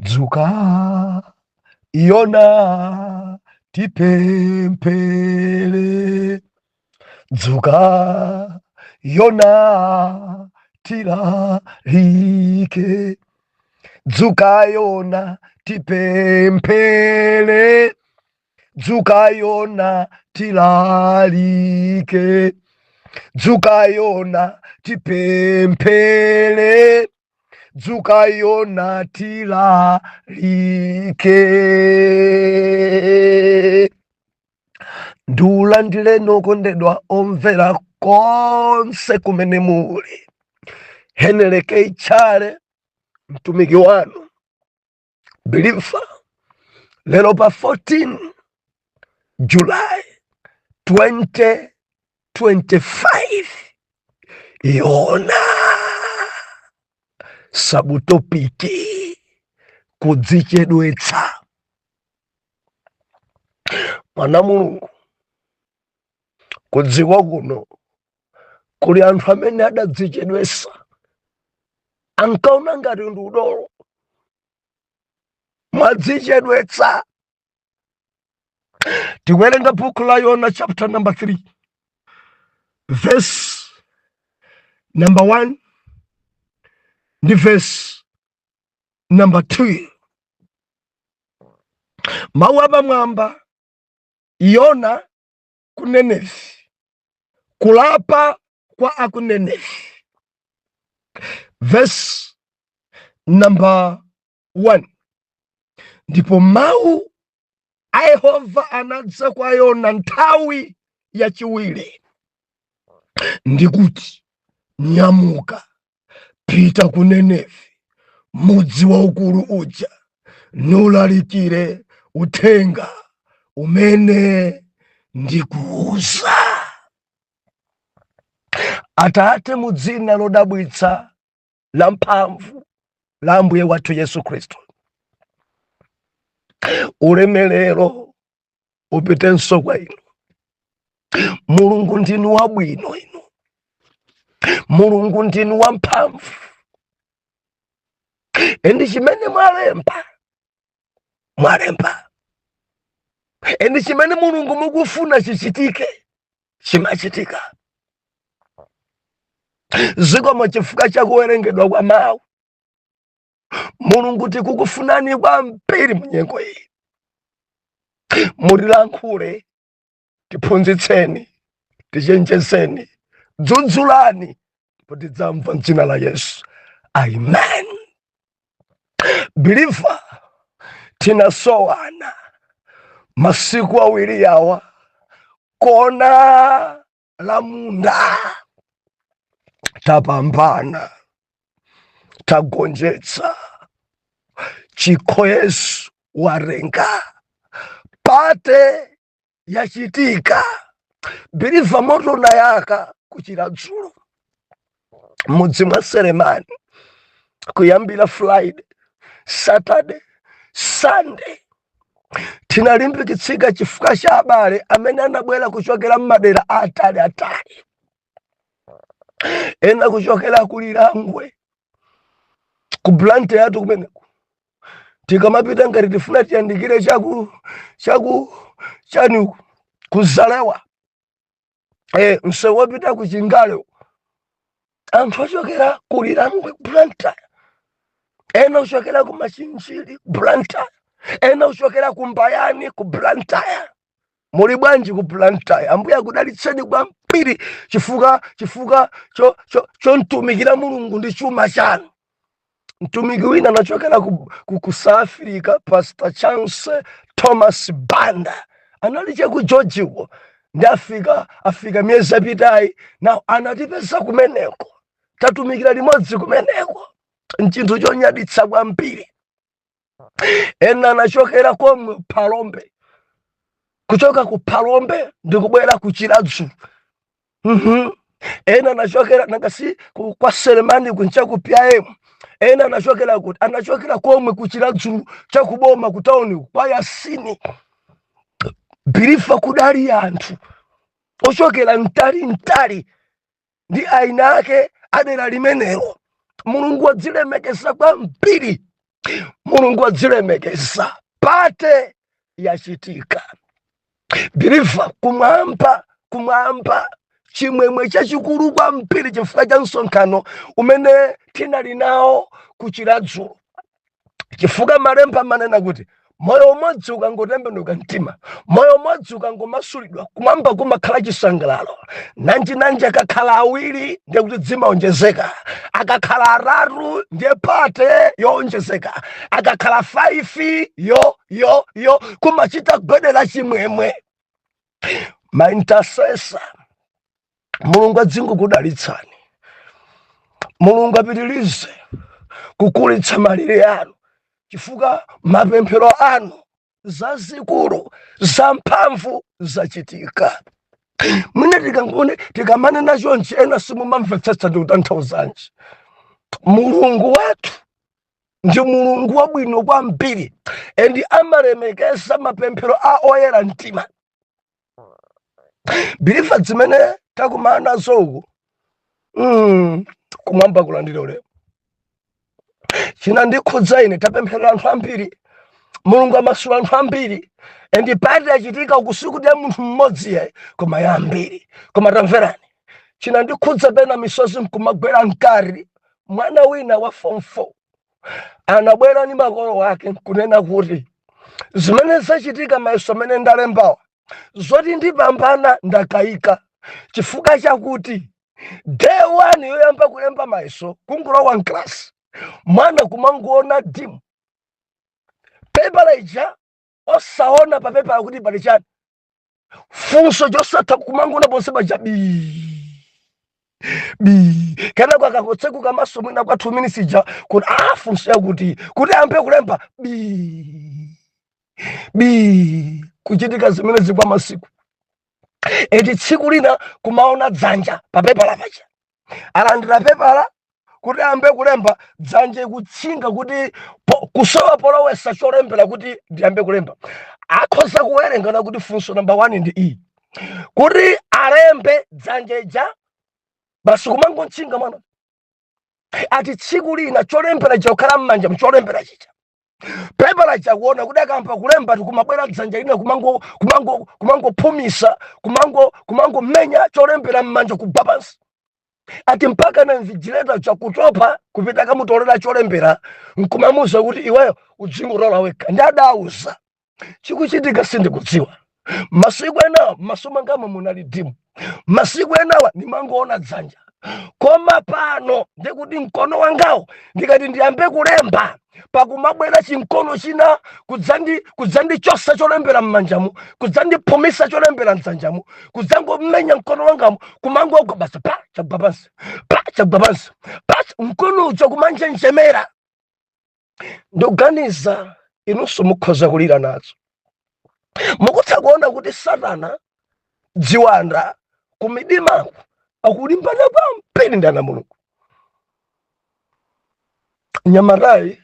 Dzuka Yona, tipemphere. Dzuka Yona, tilalike. Dzuka Yona, tipemphere. Dzuka Yona, tilalike. Dzuka Yona, tipemphere. Dzuka Yona, tilalike. Ndiulandireni okondedwa omvera konse kumene muli. Henry K Chale, mtumiki wanu believer, lero pa 14 July 2025, Yona subtopic, kudzichedwetsa. Mwana Mulungu, kudziko kuno kuli anthu amene adadzichedwetsa, ankaona ngati ndi udolo. Mwadzichedwetsa. Tikuwerenga buku la Yona chapter number 3, verse number 1 ndi verse number 2. Mawu apamwamba: Yona ku Nenevi, kulapa kwa aku Nenevi. Verse number 1: Ndipo mawu a Yehova anadza kwa Yona nthawi yachiwiri ndikuti, "Nyamuka, pita ku Nenevi, mudzi waukulu uja, nulalikire uthenga umene ndikuuza." Atate, mu dzina lodabwitsa la mphamvu la Ambuye wathu Yesu Khristu, ulemerero upitenso kwa inu. Mulungu, ndinu wabwino inu. Mulungu, ndinu wamphamvu, and chimene mwalemba, mwalemba, and chimene Mulungu mukufuna chichitike, chimachitika. Zikomo chifukwa chakuwerengedwa kwa mawu. Mulungu, tikukufunani kwambiri munyengo iyi. Mutilankhule, tiphunzitseni, tichenjezeni, dzudzulani, ndipo tidzamva mdzina la Yesu, amen. Believer, tinasowana masiku 2 awa kona la munda. Tapambana, tagonjetsa chikho, Yesu warenga, party yachitika. Believer, moto unayaka kuChiradzulu mudzi mwa Selemani kuyambira Friday, Saturday, Sunday. Tinalimbikitsika chifukwa cha abale amene anabwera kuchokera mmadera atali atali, ena kuchokera ku Lilongwe, ku Blantyre yathu kumeneko. Tikamapita ngati tifuna tiyandikire chaku chani uku kuzalewa, msewu wopita ku Chingale, anthu ochokera ku Lilongwe, Blantyre, ena ochokera ku Machinjiri, Blantyre, ena ochokera ku Mbayani ku Blantyre. Muli bwanji ku Blantyre? Ambuye akudalitseni kwambiri chifukwa chomtumikira Mulungu ndi chuma chanu. Mtumiki wina anachokera ku South Africa, Pastor Chance Thomas Banda, anali chaku George uko ndi afika miyezi yapitayi. Now anatipeza kumeneko, tatumikira limodzi kumeneko, nchinthu chonyaditsa kwambiri. Ena anachokera komwe Phalombe, kuchoka ku Phalombe ndikubwera ku Chiradzulu. Ena anachokera nangasi kwa Selemani kuncha ku PIM. Ena anachokera kuti? Anachokera komwe ku Chiradzulu chakuboma, ku tauni kwa Yasini. Believer, kudali anthu ochokera mtali mtali ndi aina ake adera limenelo. Mulungu wadzilemekeza kwambiri. Mulungu adzilemekeza. Party yachitika, believer. Kumwamba, kumwamba chimwemwe chachikulu kwambiri chifukwa cha msonkhano umene tinali nawo ku Chiradzulo, chifukwa malemba amanena kuti moyo umodzi ukangotembenuka mtima, moyo umodzi ukangomasulidwa, kumwamba kumakhala chisangalalo. Nanjinanji akakhala awiri, ndiye kuti dzimaonjezeka. Akakhala atatu, ndiye party yowonjezeka. Akakhala 5, yo yo yo, kumachita gwede la chimwemwe. Ma intercessor, Mulungu adzingokudalitsani. Mulungu apitilize kukulitsa malire anu, chifukwa mapemphero anu, zazikulu zamphamvu zachitika. Mwina tikangone tikamanena chonchi, ena simumamvetsetsa ndi kutanthauzanji. Mulungu wathu ndi Mulungu wabwino kwambiri and amalemekeza mapemphero a oyera mtima. Believer, zimene takumana nazo uku, kumwamba kulandira ulemu. Chinandikhudza ine, tapempherera anthu ambiri, Mulungu amasula anthu ambiri, and party yachitika uku sikuti ya munthu mmodzi ye, koma ya ambiri. Koma tamverani, chinandikhudza pena misozi nkumagwera mkari. Mwana wina wa Form 4 anabwera ndi makolo ake nkunena kuti zimene zachitika, mayeso amene ndalembawa, zoti ndipambana ndakayika, chifukwa chakuti day one yoyamba kulemba mayeso, kungulowa mklasi, mwana kumangoona dim, pepala ija osaona pa pepala kuti pali chani, funso chosatha, kumangoona ponse paja bii bii. Kenako akangotsekuka maso mwina kwa 2 minutes ija kuti ah, funso yakuti, kuti ayambe kulemba, bii bii. Kuchitika zimenezi kwa masiku. Eti tsiku lina kumaona dzanja pa pepala paja, alandira pepala kuti ayambe kulemba, dzanja ikutsinga kuti kusowa polowesa cholembera kuti ndiyambe kulemba. Akhoza kuwerenga na kuti funso namba 1 ndi iyi, kuti alembe, dzanja ija basi kumangotsinga mwana. Ati tsiku lina cholembera chokhala m'manja, mcholembera chicha, pepala chakuona kuti akamba kulemba, tikumabwera dzanja lina kumangophumisa, kumangomenya cholembera m'manja, kugwa pansi. Ati mpaka na invigilator chakutopa kupita kamutolera cholembera nkumamuza kuti iweyo udzingotola wekha. Ndi adauza chikuchitika sindikudziwa. Masiku enawa m'maso mwangamo munali dim, masiku enawa ndimangoona dzanja, koma pano ndikuti mkono wangawo ndikati ndiyambe kulemba, pakumabwera chimkono china kudzandichosa cholembera m'manjamu, kudzandiphumisa cholembera mdzanjamu, kudzangomenya mkono wangamu, kumangogwa basi, pa chagwa pansi, pa chagwa pansi, pa mkono uja kumanjenjemera. Ndikuganiza inunso mukhoza kulira nazo. Mukutha kuona kuti Satana, dziwanda kumidimako, akulimbana kwambiri ndi ana Mulungu. Nyamatayi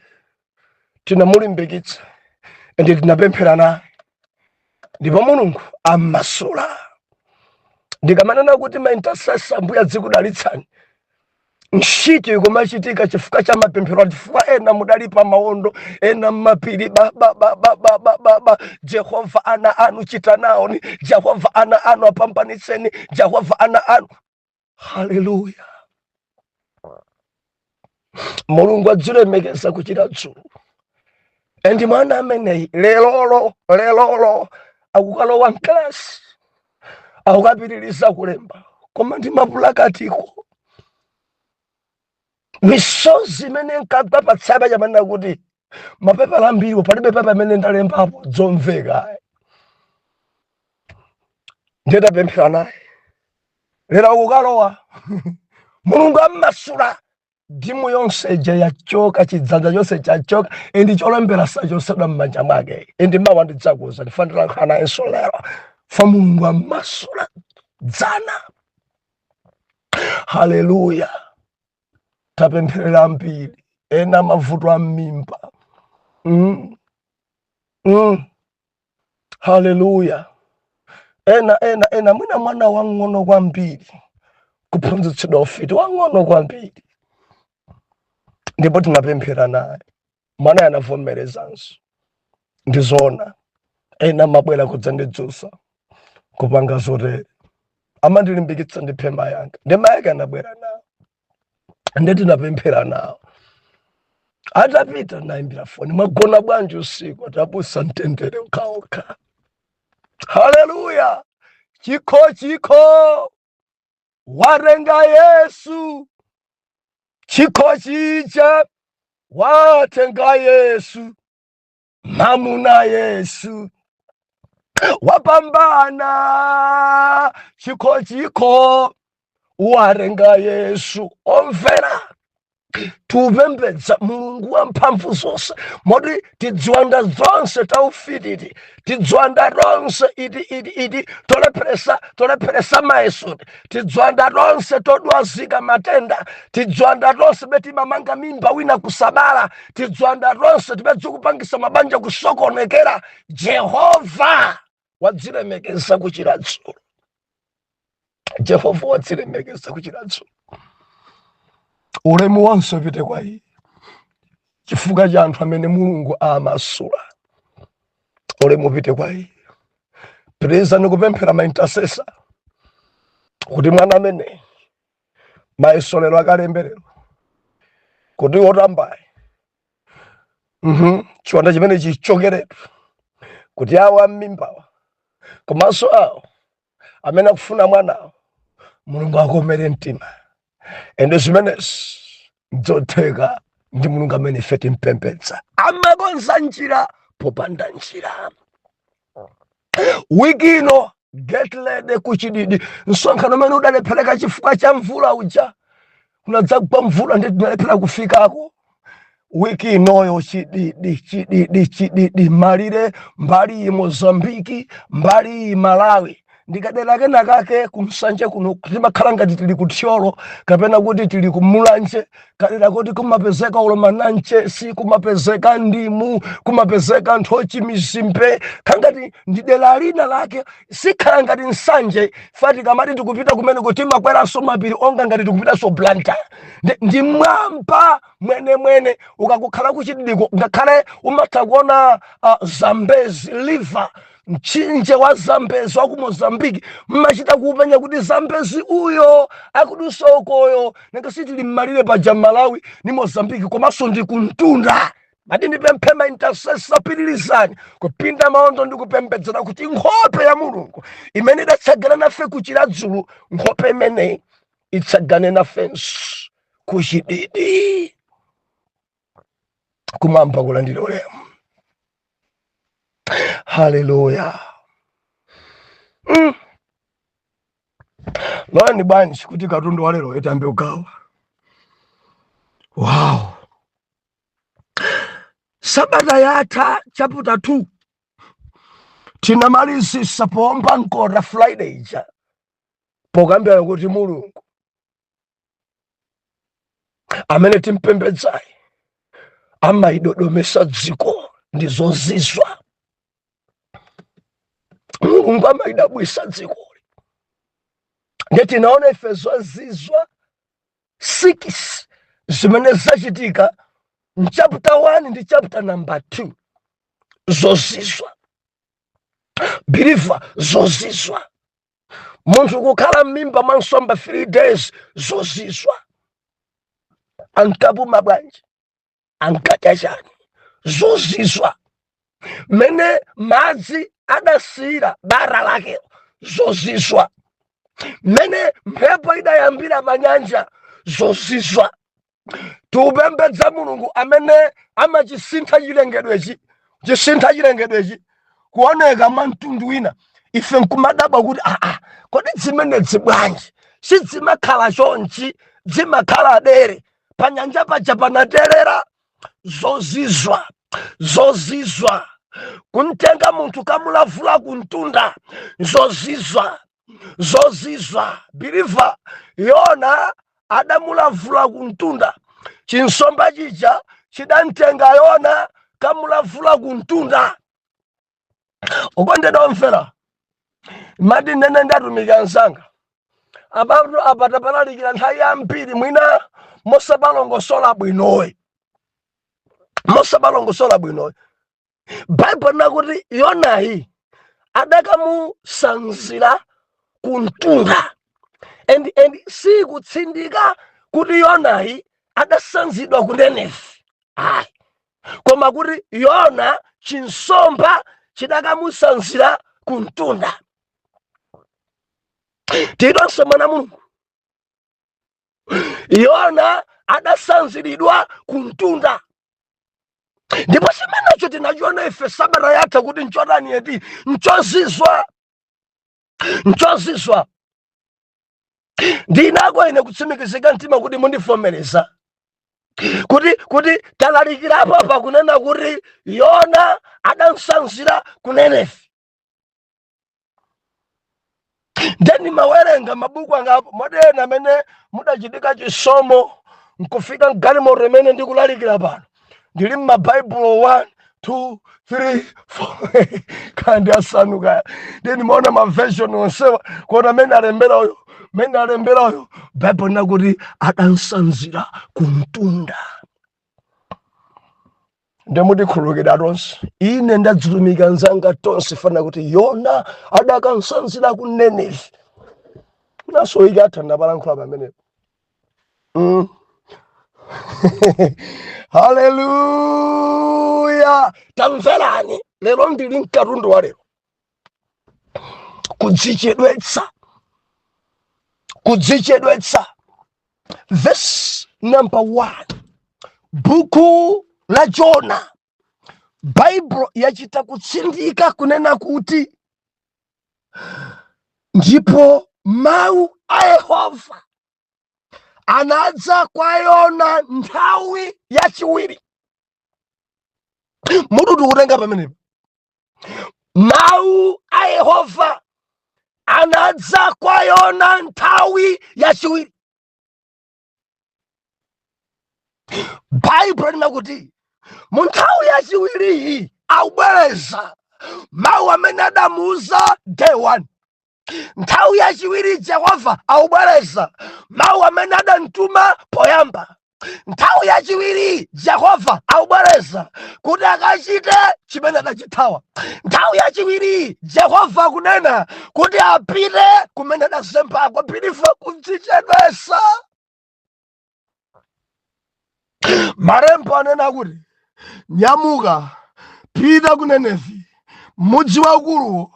tinamulimbikitsa ndi tinapemphera naye, ndipo Mulungu ammasula. Ndikamanena kuti ma intercessor, Ambuye adzikudalitsani. Ntchito ikumachitika chifukwa cha mapemphero, chifukwa ena mudali pa mawondo, ena mmapiri. Ba ba ba ba ba ba ba ba, Jehova, ana anu chita naoni. Jehova, ana anu apambanitseni. Jehova, ana anu. Haleluya! Mulungu adzilemekeza kuchita dzulo. And mwana ameneyi lelolo, lelolo akukalowa mklasi, akukapitiriza kulemba, koma ndi ma practical. Misozi imene nkagwa patsaba chamanena kuti mapepala ambiriwo palibe pepa imene ndalembapo dzomveka. Nditapemphera naye, lero akukalowa, Mulungu ammasula. Dim yonse ija yachoka, chidzanja chonse chachoka, and cholembera sachosedwa m'manja mwake. And mawa ndidzakuza ndifanira nkhana nayenso lero fa Mulungu ammasula dzana. Haleluya! Tapempherera ambiri, ena mavuto a m'mimba. Haleluya! Ena ena ena mwina mwana wang'ono kwambiri kuphunzitsidwa ufiti, wang'ono kwambiri, ndipo tinapemphera naye. Mwanayo anavomerezanso. Ndizoona, ena amabwera kudzandidzutsa kupanga zotere, amandilimbikitsa ndiphe mayanga ndi mayake. Anabwera nawo, ndi tinapemphera nawo. Atapita nayimbira foni, "Mwagona bwanji usiku?" Atabusa, "Mtendere okhaokha." Haleluya! Chikho, chikho watenga Yesu, chikho chija watenga Yesu, mamuna Yesu wapambana, chikho, chikho watenga Yesu. Omvera, tiupembedza Mulungu wamphamvu zonse, moti tidziwanda zonse taufititi, tidziwanda tonse iti iti iti tolepheresa, tolepheresa mayeso, tidziwanda tonse todwazika matenda, tidziwanda tonse betimamanga mimba wina kusabala, tidziwanda tonse tibedzikupangisa mabanja kusokonekera, Jehova wadzilemekeza kuchira dzulo. Jehova wadzilemekeza kuchira dzulo. Ulemu wonse upite kwa iye chifukwa cha anthu amene Mulungu amasula. Ulemu upite kwa iye. Pitirizani kupemphera, ma intercessor, kuti mwana amene mayesolero akalemberero kuti wotambayi, chiwanda chimene chichokeretu, kuti awo am'mimbawa komanso awo amene akufuna mwanawo, Mulungu akomere mtima. Ende zimenezi nzotheka ndi Mulungu amene ife timpembedza, amakonza njira popanda njira. Wiki ino, get ready kuChididi, msonkhano umene udalephereka chifukwa cha mvula uja. Kunadzagwa mvula ndi tinalephera kufikako. Wiki inoyo Chididi, Chididi, Chididi, malire mbali iyi Mozambiki, mbali iyi Malawi. Ndikadera kena kake kumsanje kuno, timakhala ngati tili kuThyolo kapena kuti tili kuMulanje, kadera kuti kumapezeka ulomananchesi, kumapezeka ndimu, kumapezeka nthochi, mizimbe, khangati ndi dera lina lake. Sikhala ngati Nsanje fati kamati tikupita kumene kuti timakweranso mapiri onga ngati tikupitanso Blantyre. Ndi mwamba mwenemwene. Ukakukhala kuChididiko, ngakhale umatha kuona Zambezi River, mtsinje wa Zambezi wa ku Mozambiki, mmachita kuupenya kuti Zambezi uyo akudusa ukoyo. Nanga sitili mmalire paja, Malawi ni Mozambiki, komanso ndi kuntunda. Mati ndipemphe ma intercessor, pitirizani kupinda maondo ndi kupembedzera kuti nkhope ya Mulungu imene idatsagana nafe kuChiradzulu, nkhope imeneyi itsagane nafenso kuChididi. Kumwamba kulandira ulemu. Haleluya! Lolani bwanji kuti katundu wa lero itambe kugawa. Wow, sabata yatha chapter 2 tinamalizisa pomba nkota Friday ija, pokambira kuti Mulungu amene timpembedzayi amayidodomesa dziko ndi zozizwa. Mulungu amayidabwisa dzikoli. Ndiye tinaona ife zozizwa 6 zimene zachitika mchapter 1 ndi chapter number 2. Zozizwa, believer, zozizwa. Munthu kukhala m'mimba mwa nsomba 3 days, zozizwa. Ankapuma bwanji? Ankadya chani? Zozizwa. Mmene madzi adasiyira bara lakelo, zozizwa. Mmene mphepo idayambira pa nyanja, zozizwa. Tiupembedza Mulungu amene amachisintha chilengedwechi, chisintha chilengedwechi kuoneka mwa mtundu wina, ife nkumadabwa kuti, "Aa, kodi zimenezi bwanji sizimakhala chonchi, zimakhala dere?" Pa nyanja paja panaterera, zozizwa, zozizwa. Kumtenga munthu kamulavula kuntunda, zozizwa, zozizwa. Believer, Yona adamulavula kuntunda. Chinsomba chija chidamtenga Yona kamulavula kuntunda. Okondedwa omvera, mati nene ndatumiki anzanga apatu apa tapalalikira nthawi yambiri, mwina mosapalongosola bwinoyi. Mosabalongosola bwino, Baibulo linakuti Yonayi adakamusanzira ku mtunda, and sikutsindika kuti Yonayi adasanzidwa ku Nenevi ayi, koma kuti Yona chinsomba chidakamusanzira ku mtunda. Tidonse mwana Mulungu, Yona adasanziridwa ku mtunda, ndipo chimenecho tinachiona ife sabata yatha kuti nchotani eti? Nchozizwa, nchozizwa. Ndinako ine kutsimikizika mtima kuti mundivomereza kuti talalikirapo apa kunena kuti Yona adansanzira ku Nenevi. Nde ndimawerenga mabuku angapo modena amene mudachitika chisomo nkufika mgalimoto imene ndikulalikira pano, ndili mmabaibulo 1, 2, 3, 4 kandi asanu kaya. Ndiye ndimaona maversion onsewa kuona amene alemberayo, mene alemberayo. Baibulo nakuti adansanzira kumtunda. Ndemutikhululukira tonse, ine ndadzitumika nzanga tonse fana kuti Yona adakansanzira ku Nenevi. Naso ikatha ndapalankhula pamenepo. Haleluya! Tamverani, lero ndili mkatundu wa lero, kudzichedwetsa, kudzichedwetsa. Verse number 1, buku la Jona, Baibulo yachita kutsindika kunena kuti ndipo mawu a Yehova anadza kwa Yona nthawi yachiwiri. Mutu tikutenga pamenepo, mawu a Yehova anadza kwa Yona nthawi yachiwiri. Baibulo lina kuti mu nthawi yachiwiriyi akubwereza mawu amene adamuuza day one. Nthawi yachiwiri Jehova akubwereza mawu amene adamtuma poyamba. Nthawi yachiwiri Jehova akubwereza kuti akachite chimene adachithawa. Nthawi yachiwiri Jehova akunena kuti apite kumene adazembako. Believer, kudzichedwesa. Malembo anena kuti nyamuka, pita ku Nenevi, mudzi waukuluwo,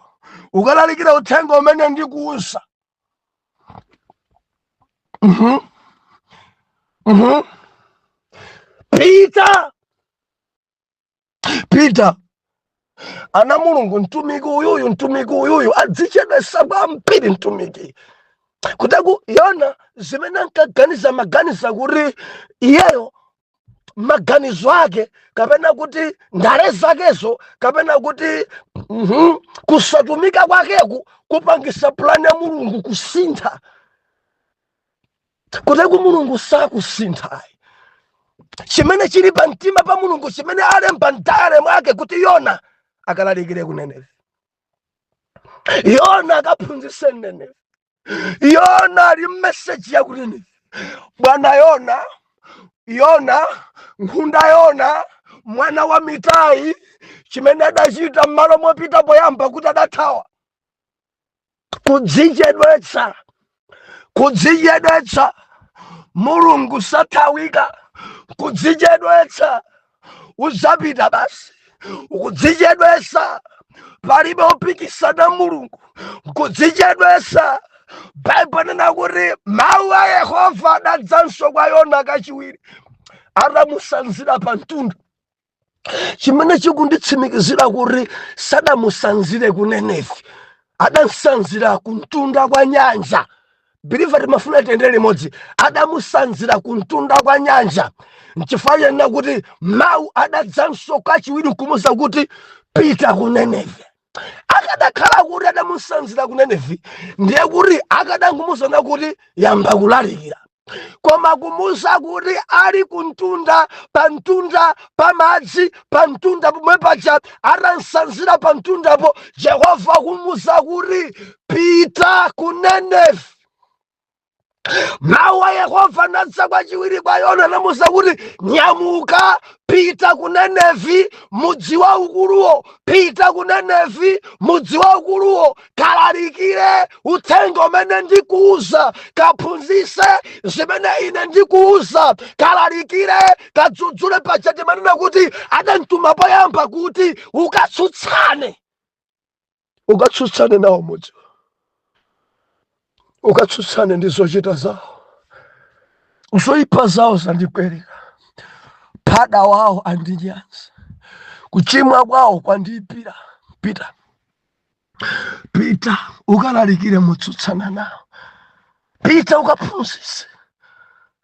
ukalalikira uthenga umene ndikuuza. Pita, pita. Ana Mulungu, mtumiki uyuyu, mtumiki uyuyu adzichedwesa kwambiri mtumiki. Kutaku Yona zimene ankaganiza, maganiza kuti iyeyo maganizo ake kapena kuti ndale zakezo kapena kuti kusatumika kwakeku kupangisa plani ya Mulungu kusintha. Kutaku Mulungu sakusintha. Chimene chili pa mtima pa Mulungu, chimene alemba m'diary mwake kuti Yona akalalikire ku Nenevi, Yona akaphunzitse Nenevi, Yona ali message ya ku Nenevi. Bwana Yona, Yona nkhunda, Yona mwana wa Mitai, chimene adachita m'malo mopita poyamba kuti adathawa. Kudzichedwetsa, kudzichedwetsa. Mulungu sathawika. Kudzichedwetsa, uzapita basi. Ukudzichedwetsa, palibe opikisana Mulungu. Kudzichedwetsa. Baibulo nena kuti mawu a Yehova adadzanso kwa Yona kachiwiri atamusanzira pa mtunda. Chimene chikunditsimikizira kuti sadamusanzire ku Nenevi, adamusanzira ku mtunda kwa nyanja. Believer, timafuna tiyendere limodzi. Adamusanzira ku mtunda kwa nyanja, nchifukwa chanena kuti mawu adadzanso kachiwiri kumuza kuti pita ku Nenevi. Akadakhala kuti adamusanzira ku Nenevi, ndiye kuti akadangumuzana kuti yamba kulalikira, koma kumuza kuti ali kumtunda, pamtunda pamadzi, pamtunda pomwe paja atansanzira pamtundapo, Jehova kumuza kuti pita ku Nenevi. Mawu a Yehova anadza kwachiwiri kwa Yona, anamuuza kuti, nyamuka, pita ku Nenevi, mudzi waukuluwo, pita ku Nenevi, mudzi waukuluwo, kalalikire uthenga umene ndikuuza, kaphunzise zimene ine ndikuuza, kalalikire, kadzudzule. Paja timanena kuti adamtuma poyamba kuti ukatsutsane, ukatsutsane nawo mudzi, ukatsutsane ndi zochita zawo, zoyipa zawo zandikwerera, phada wawo andinyansa, kuchimwa kwawo kwandiyipira. Pita, pita ukalalikire motsutsana nawo, pita ukaphunzitse,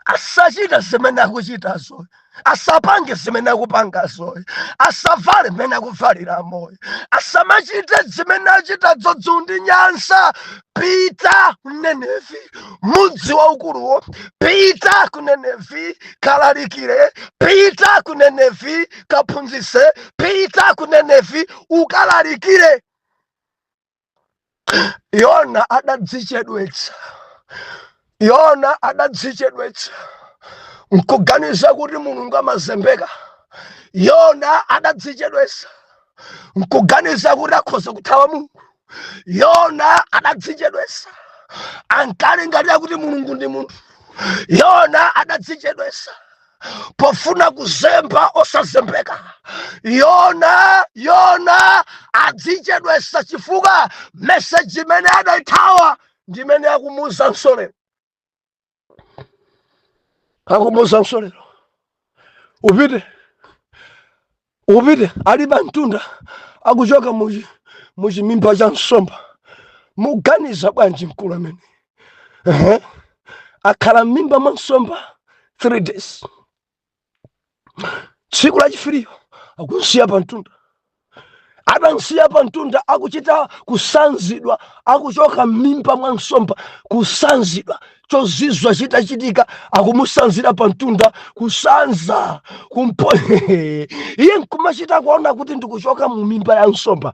asachita zimene akuchitazo, asapange zimene akupangazo, asavale mmene akuvalira moyo, asamachite zimene achitazo, zundinyansa. Pita ku Nenevi, mudzi waukuluwo, pita ku Nenevi, kalalikire, pita ku Nenevi, kaphunzitse, pita ku Nenevi, ukalalikire. Yona adadzichedwetsa, Yona adadzichedwetsa nkuganiza kuti Mulungu amazembeka. Yona adadzichedwetsa nkuganiza kuti akhoza kuthawa Mulungu. Yona adadzichedwetsa, ankalingalira kuti Mulungu ndi munthu. Yona adadzichedwetsa pofuna kuzemba osazembeka. Yona adzichedwesa chifukwa meseji imene adayithawa ndimene akumuuzanso lero, akumuuzanso lero, upite, upite. Ali pa mtunda akuchoka muchimimba cha nsomba. Muganiza bwanji mkulu amene? Ehe. Akhala m'mimba mwa nsomba 3 days, tsiku lachifiriyo akunsiya pa mtunda. Atansiya pa mtunda, akuchita kusanzidwa, akuchoka m'mimba mwa nsomba, kusanzidwa, chozizwa chitachitika, akumusanzira pa mtunda, kusanza kumpo, iye nkumachita kuona kuti ndikuchoka mu mimba ya nsomba.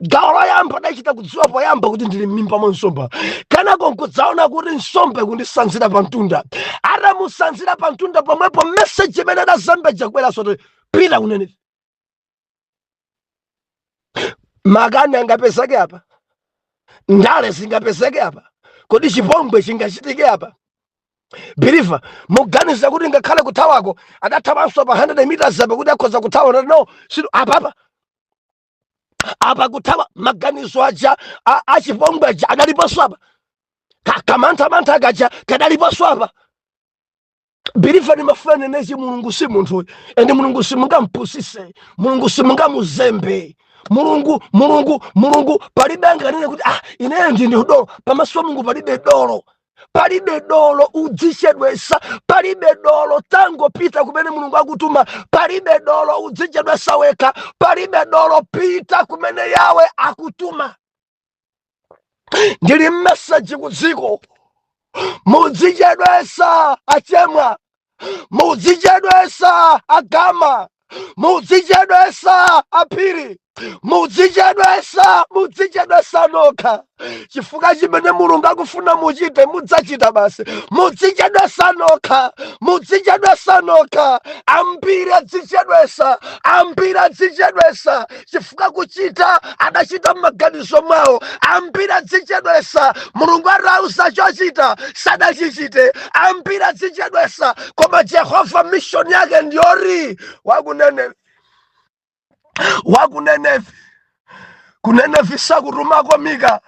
Gawo loyamba adachita kudziwa poyamba kuti ndili m'mimba mwa nsomba, kenako nkudzaona kuti nsomba ikundisanzira pa mtunda. Atamusanzira pa mtunda pomwepo, meseji imene adazemba ija kubweranso kuti, pita ku Nenevi. Makani angapezeke apa? Ndale zingapezeke apa? Kodi chipongwe chingachitike apa? Believer, muganiza kuti ngakhale kuthawako adathawanso pa 100 meters apa kuti akhoza kuthawa? No, situ apapa apa kuthawa. Maganizo aja achipongwe aja adaliponso apa, kamanthamantha kaja kadaliponso apa. Believer, ndimafuna nenechi, Mulungu si munthu, and Mulungu simungampusise, Mulungu simungamuzembe. Mulungu, Mulungu, Mulungu palibe anganene kuti, ah, ineyo ndine dolo. Pamaso pa Mulungu palibe dolo, palibe dolo. Udzichedwesa, palibe dolo. Tangopita kumene Mulungu akutuma, palibe dolo. Udzichedwesa wekha, palibe dolo. Pita kumene Yawe akutuma. Ndili message ku dziko, mudzichedwesa achemwa, mudzichedwesa agama, mudzichedwesa aphiri, mudzichedwesa, mudzichedwesa nokha, chifukwa chimene Mulungu akufuna muchite mudzachita basi. Mudzichedwesa nokha, mudzichedwesa nokha. Ambiri adzichedwesa, ambiri adzichedwesa chifukwa kuchita adachita m'maganizo mwawo. Ambiri adzichedwesa, Mulungu atauza chochita sadachichite. Ambiri adzichedwesa, koma Jehova mission yake ndiyori waku Nenevi, waku Nenevi. Ku Nenevi sakutumako Mika,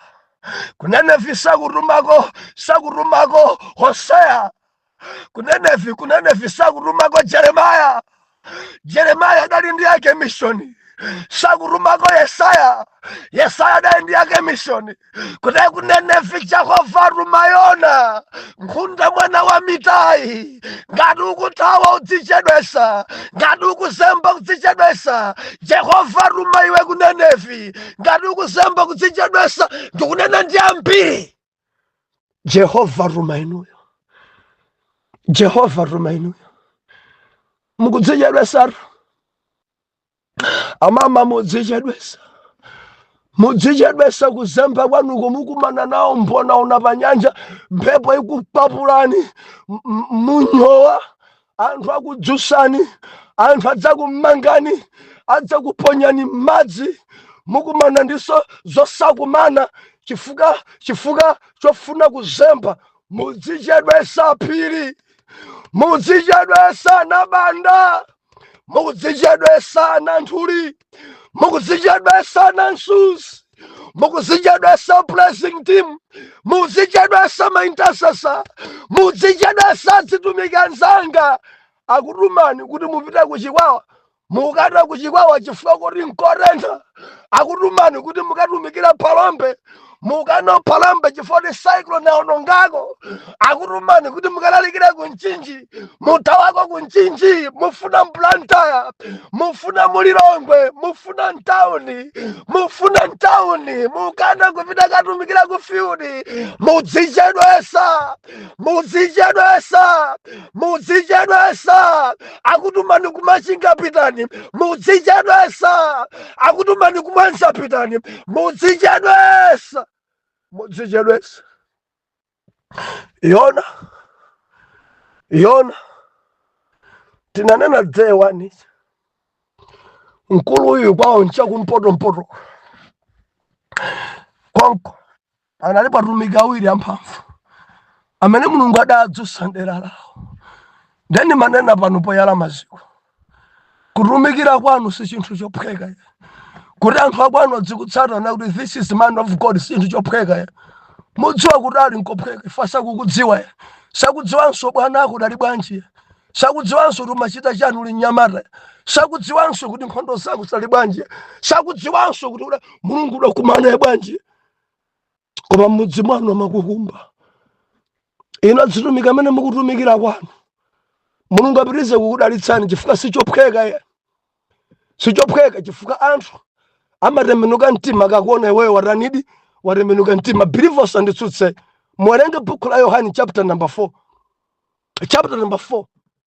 ku Nenevi sakutumako Hoseya, ku Nenevi, ku Nenevi sakutumako Jeremaya. Jeremaya adali ndi yake mission. Sakutumako Yesaya, Yesaya adali ndi yake mission. Kuti ku Nenevi Jehova ruma Yona, nkhunda mwana wa Mitai. Ngati ukuthawa udzichedwesa, ngati ukuzemba kudzichedwesa, Jehova ruma iwe ku Nenevi. Ngati ukuzemba kudzichedwesa, ndikunena ndi ambiri, Jehova ruma inuyo, Jehova ruma inuyo. Mukudzichedwesatu amama, mudzichedwesa. Mudzichedwesa kuzemba kwanuko, mukumana nawo mbonaona pa nyanja, mphepo ikupapulani, munyowa, anthu akudzusani, anthu adzakumangani, adzakuponyani m'madzi. Mukumana ndiso zosakumana chifukwa chofuna kuzemba. Mudzichedwesa phiri, mudzichedwesa nabanda, mukudzichedwesa na nthuli, mukudzichedwesa na nsuzi, mukudzichedwesa praising team, mudzichedwesa ma intercessor, mudzichedwesa zitumiki anzanga. Akutumani kuti mupite kuchikwawa, mukata kuchikwawa chifukwa kuti nkotentha. Akutumani kuti mukatumikira Phalombe, mukano Phalombe chifukwa kuti cyclone aonongako. Akutumani kuti mukalalikire kuMchinji, muthawako kuMchinji, mufuna mBlantyre, mufuna muLilongwe, mufuna mtawuni, mufuna mtawuni, mukana kupita katumikira ku field. Mudzichedwesa, mudzichedwesa, mudzichedwesa. Akutumani kuMachinga, pitani. Mudzichedwesa. Akutumani kuMwanza, pitani. Mudzichedwesa, mudzichedwesa. Yona, Yona, tinanena day one, mkulu uyu kwawo nchakumpotompoto konko anali atumiki awiri amphamvu amene Mulungu adadzutsa dera lawo. Ndeni manena pano poyala maziko, kutumikira kwanu si chinthu chophweka. Kuti anthu akwanu adzikutsata na kuti this is the man of God si chinthu chophweka. Mudziwa kuti ali nkophweka ifa sakukudziwa, sakudziwanso bwana ako dali bwanji, sakudziwanso kuti umachita chani uli mnyamata, sakudziwanso kuti nkhondo zako zali bwanji, sakudziwanso kuti Mulungu udakumana bwanji. Koma mmudzi mwanu amakukumba. Ino adzitumika amene mukutumikira kwanu, Mulungu apitirize kukudalitsani chifukwa sichophweka ye, sichophweka, chifukwa anthu amatembenuka mtima akakuona iweyo watanidi, watembenuka mtima. Believers, anditsutse, muwerenge buku la Yohani chapter number 4, chapter number 4.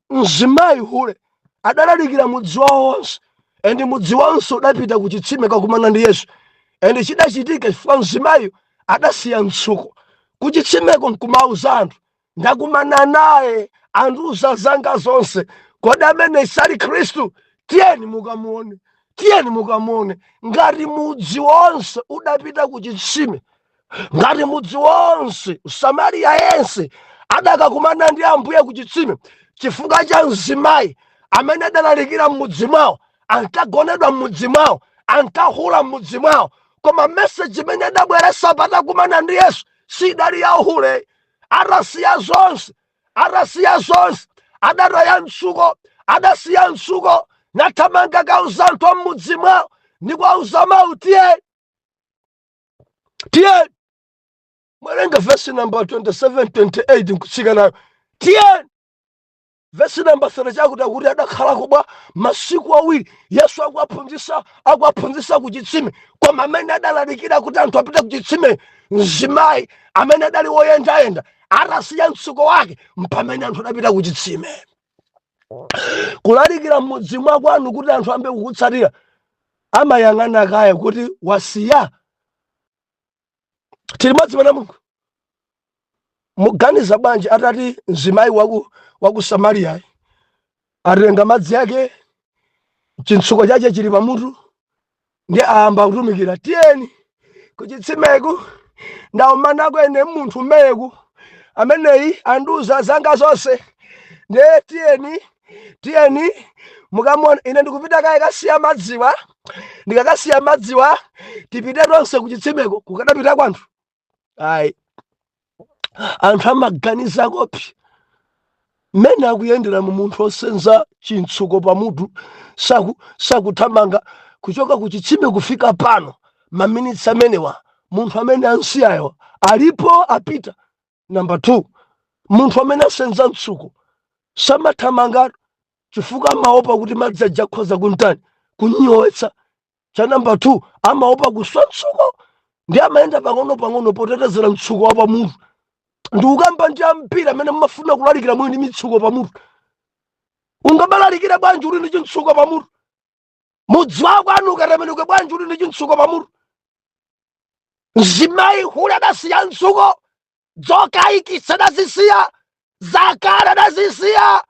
Mzimayi hule adalalikira mudzi wawo wonse, and mudzi wonse udapita ku chitsime kakumana ndi Yesu. And chidachitika chifukwa mzimayi adasiya mtsuko ku chitsimeko nkumauza anthu, "Ndakumana naye, andiuza zanga zonse. Kodi amene sali Khristu? Tiyeni mukamuone, tiyeni mukamuone." Ngati mudzi wonse udapita ku chitsime, ngati mudzi wonse, Samariya yense adakakumana ndi Ambuye ku chitsime chifukwa cha mzimayi amene adalalikira m'mudzi mwawo, ankagonedwa m'mudzi mwawo, ankahula m'mudzi mwawo, koma message imene adabweresa patakumana ndi Yesu sidali yauhule. Atasiya zonse, atasiya zonse, adataya mtsuko, adasiya mtsuko nathamanga kauza anthu a m'mudzi mwawo ndi kuwauza mawu, "Tiye, tiye." Mwerenga verse number 27, 28 nkutsika nayo. Tiye, verse number 30 chakuti akuti adakhalako bwa masiku 2 Yesu akuwaphunzitsa, akuwaphunzitsa ku chitsime. Koma amene adalalikira kuti anthu apite ku chitsime, mzimayi amene adali woyendayenda, atasiya mtsuko wake, mpamene anthu adapita ku chitsime. Kulalikira m'mudzi mwakwanu kuti anthu ambe kukutsatira, amayang'ana kaya kuti wasiya. Tili modzi mana Mulungu. Muganiza bwanji atati mzimayi waku Samariya atenga madzi ake, chintsuko chache chili pamutu, ndi ayamba kutumikira, "Tiyeni kuchitsimeku, ndaumanako ene munthu mmeyeku, ameneyi andiuza zanga zonse, ndiye tiyeni, tiyeni mukamuona. Ine ndikupita kaye kasiya madziwa, ndikakasiya madziwa tipite tonse kuchitsimeko." Kukadapita kwanthu? Ayi, anthu amaganiza kopi mmene akuyendera mu munthu osenza chintsuko pamutu, sakuthamanga kuchoka ku chitsime kufika pano. Maminitsi amenewa munthu amene ansiyayo alipo apita. Number 2, munthu amene asenza mtsuko samathamanga chifukwa amaopa kuti madzi aja akhoza kuntani, kunyowetsa. Cha number 2, amaopa kuswa mtsuko, ndi amayenda pang'ono pang'ono potetezera mtsuko wa pamutu. Ndikukamba ndi ambiri amene mumafuna kulalikira muli ndi mitsuko pamutu. Ungabalalikire bwanji uli ndi chintsuko pamutu? Mudzi wako anu ukatembenuke bwanji uli ndi chintsuko pamutu? Mzimayi hule adasiya mtsuko, dzokayikitsa adazisiya, zakale adazisiya.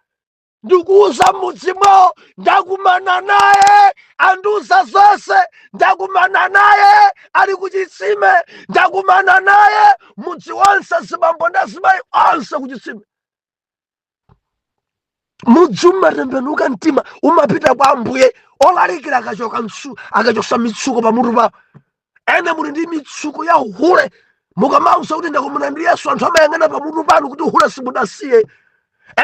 Ndikuuza m'mudzi mwawo, ndakumana naye, andiuza zonse, ndakumana naye ali kuchitsime, ndakumana naye. Mudzi wonse, zibambo ndi azimayi onse kuchitsime. Mudzi umatembenuka mtima, umapita kwa Ambuye olalikira akachoka akachosa mitsuko pamutu pawo. Ena muli ndi mitsuko ya uhule. Mukamauza kuti ndakumana ndi Yesu, anthu amayang'ana pamutu panu kuti uhule simudasiye.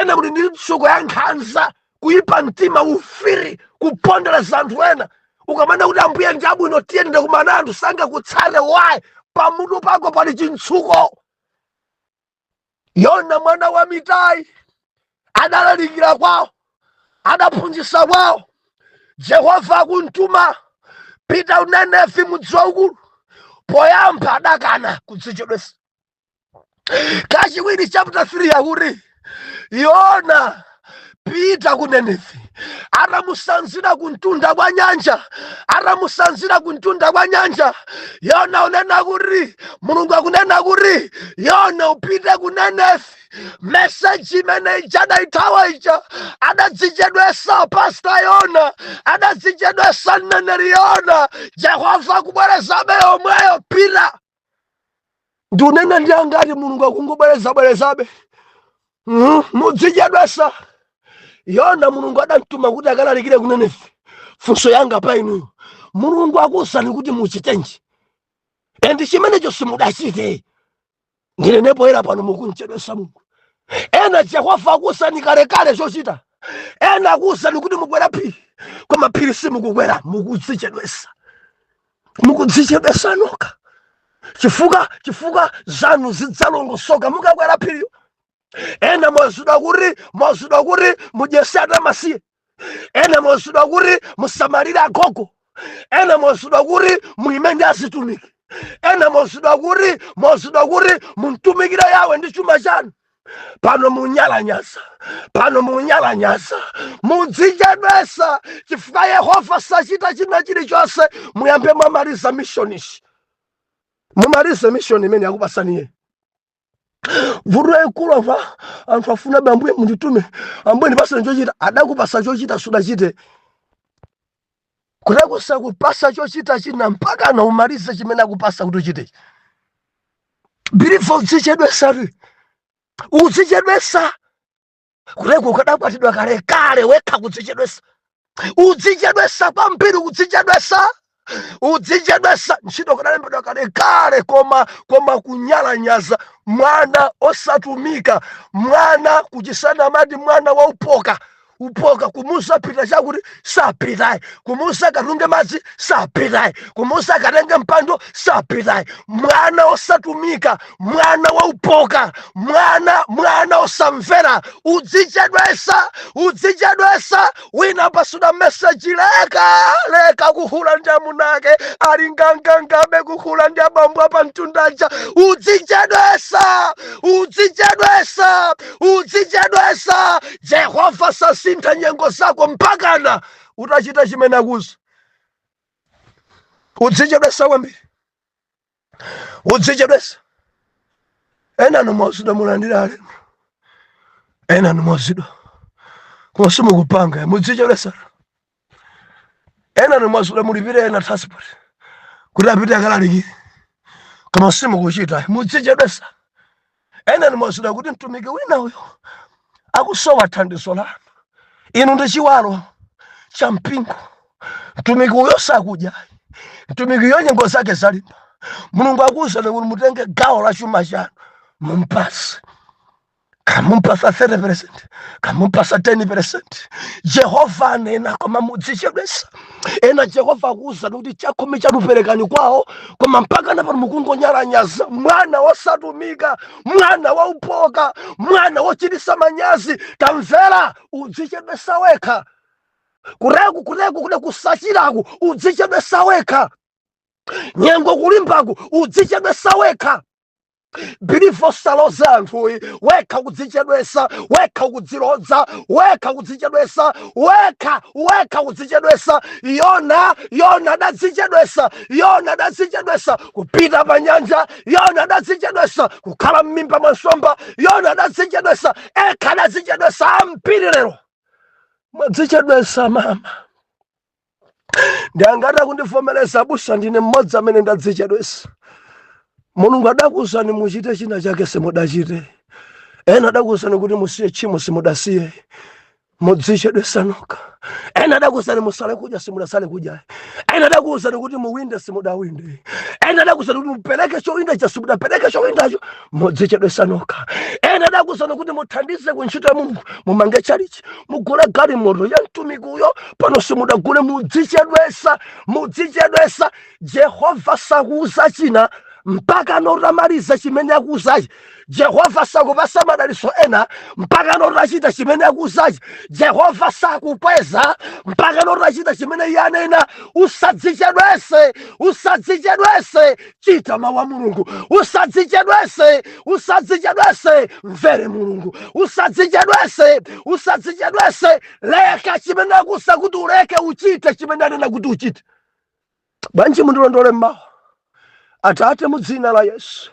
Ena muli ndi mitsuko ya nkhanza, kuyipa mtima, ufiri, kupondereza anthu ena. Ukamana kuti Ambuye ndi abwino, tiye ndakumana, anthu sangakutsate. Why? Pamutu pako pali chintsuko. Yona mwana wa Mitayi adalalikira kwawo, adaphunzitsa kwawo. Jehova akumtuma, "Pita uNenevi, mudzi waukulu." Poyamba adakana, kudzichedwesa. Kachiwiri, chapter 3 akuti, "Yona, pita ku Nenevi." Atamusanzira kumtunda kwa nyanja, atamusanzira kumtunda kwa nyanja, Yona unena kuti, Mulungu akunena kuti, "Yona, upite ku Nenevi." Message imene ija adaithawa ija, adadzichedwesa. Pastor Yona adadzichedwesa, mneneri Yona. Jehova akubwerezabe yomweyo, "Pita." Ndiunena ndi angati Mulungu akungobwerezabwerezabe? Mudzichedwesa. Yona Mulungu adamtuma kuti akalalikire ku Nenevi. Funso yanga pa inuyo, Mulungu akuwuzani kuti muchitenji and chimenecho simudachite? Ndinenepo era pano, mukunchedwesa Mulungu. Ena Jehova akuwuzani kalekale chochita. Ena akuwuzani kuti mukwera phiri, koma phiri simukukwera. Mukudzichedwesa, mukudzichedwesa nokha, chifukwa zanu zidzalongosoka mukakwera phiriyo. Ena mwazidwa kuti mudyese amasiye. Ena mwazidwa kuti musamalire agogo. Ena mwazidwa kuti muime ndi azitumiki. Ena mwazidwa kuti mumtumikire Yawe ndi chuma chanu. Pano munyalanyaza, pano munyalanyaza, mudzichedwesa, chifukwa Yehova sachita china chilichonse muyambe mwamaliza mission ishi. Mumalize mission imene yakupasaniye. Vuto ikulu apa, anthu afuna, "Ambuye, munditume. Ambuye, ndipaseni chochita." Adakupasa chochita, sudachite. Kutakusa kupasa chochita china mpaka na umalize chimene akupasa kuti uchite. Believer, udzichedwesatu, udzichedwesa. Kuteko ukadakwatidwa kalekale wekha. Kudzichedwesa, udzichedwesa kwambiri, kudzichedwesa, udzichedwesa. Ntchito kudalembedwa kalekale, koma kunyalanyaza. Mwana osatumika, mwana kuchisana amati mwana wa upoka upoka. Kumusa pita chakuti, sapitayi. Kumusa katunge madzi, sapitayi. Kumusa katenge mpando, sapitayi. Mwana osatumika, mwana wa upoka, mwana osamvera. Udzichedwesa, udzichedwesa. Wina pasuda message, "Leka, leka kuhula ndi amunake." Ali ngangangabe kuhula ndi abambo apa mtundaja. Udzichedwesa, udzichedwesa, udzichedwesa. Jehova sasintha nyengo zako mpakana utachita chimene akuza. Udzichedwesa kwambiri, udzichedwesa. Ena nomwazidwa mulandira alendo, ena nomwazidwa koma simukupanga. Mudzichedwesa. Ena nomwazidwa mulipire ena transport kuti apite akalalikire, koma simukuchita. Mudzichedwesa. Ena nimwazidwa kuti mtumiki wina uyo akusowa thandizo lanu. Inu ndi chiwalo cha mpingo. Mtumiki uyo sakudya, mtumiki uyo nyengo zake zalimba. Mulungu akuwuzani kuti mutenge gawo la chuma chanu mumpase, kamumpasa 30, kamumpasa 10. Jehova anena, koma mudzichedwesa. Ena Jehova akuwuzani kuti chakhumi chanuperekani kwawo, koma mpaka napano mukungonyalanyaza. Mwana wosatumika, mwana waupoka, mwana wochitisa manyazi. Tamvera, udzichedwesa wekha. Kureku kude kusachiraku, udzichedwesa wekha. Nyengo kulimbaku, udzichedwesa wekha. Believer, osaloza anthuyi, wekha kudzichedwesa, wekha kudzilodza, wekha kudzichedwesa, wekha, wekha kudzichedwesa. Yona, Yona adadzichedwesa. Yona adadzichedwesa kupita pa nyanja. Yona adadzichedwesa kukhala m'mimba mwa nsomba. Yona adadzichedwesa, ekha adadzichedwesa. Ambiri lero mwadzichedwesa, mama. Ndi angati akundivomereza? Abusa, ndine mmodzi amene ndadzichedwesa. Mulungu adakuwuzani muchite china chake, simudachite. Ena adakuwuzani kuti musiye tchimo, simudasiye. Mudzichedwesa nokha. Ena adakuwuzani musale kudya, simudasale kudya. Ena adakuwuzani kuti muwinde, simudawinde. Ena adakuwuzani kuti mupereke chowinda cha, simudapereke chowindacho. Mudzichedwesa nokha. Ena adakuwuzani kuti muthandize ku ntchito ya Mulungu, mumange chalichi, mugule galimoto ya mtumiki uyo, pano simudagule. Mudzichedwesa, mudzichedwesa. Jehova sakuuza china mpaka notamaliza chimene akuuzachi. Jehova sakupasa madalitso ena mpaka notachita chimene akuuzachi. Jehova sakukweza mpaka notachita chimene iye anena. Usadzichedwese, usadzichedwese, chita mawu a Mulungu. Usadzichedwese, usadzichedwese, mvere Mulungu. Usadzichedwese, usadzichedwese, leka chimene akuuza kuti uleke, uchite chimene anena kuti uchite. Bwanji mundilondole mmawa? Atate, mu dzina la Yesu,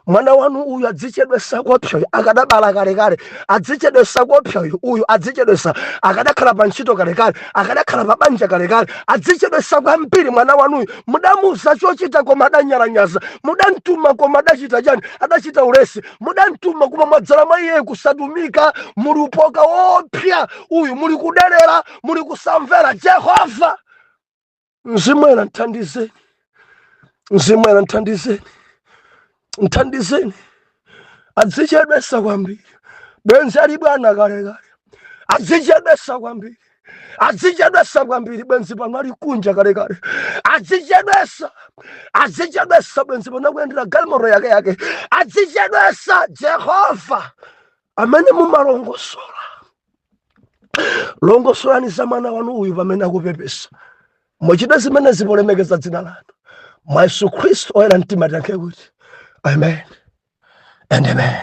mwana wanu uyu adzichedwesa kopyoyo, akadabala kalekale. Adzichedwesa kopyoyo uyu, adzichedwesa, akadakhala pa ntchito kalekale, akadakhala pa banja kalekale. Adzichedwesa kwambiri mwana wanuyu. Mudamuza chochita koma adanyalanyaza. Mudamtuma koma adachita chani? Adachita ulesi. Mudamtuma koma mwadzala mwa iye kusatumika. Muli upoka wopya uyu, muli kudelera, muli kusamvera. Jehova Mzimu, nthandizeni. Mzimu, nthandizeni, nthandizeni. Adzichedwesa kwambiri, bwenzi ali bwana kalekale. Adzichedwesa kwambiri, adzichedwesa kwambiri, bwenzi pano ali kunja kalekale. Adzichedwesa, adzichedwesa, bwenzi pano akuyendera galimoto yake yake. Adzichedwesa. Jehova amene mumalongosola, longosolani za mwana wanu uyu pamene akupepesa. Muchite zimenezi polemekeza dzina lanu. Mwa Yesu Khristu oyera mtima tiyankhe kuti amen and amen.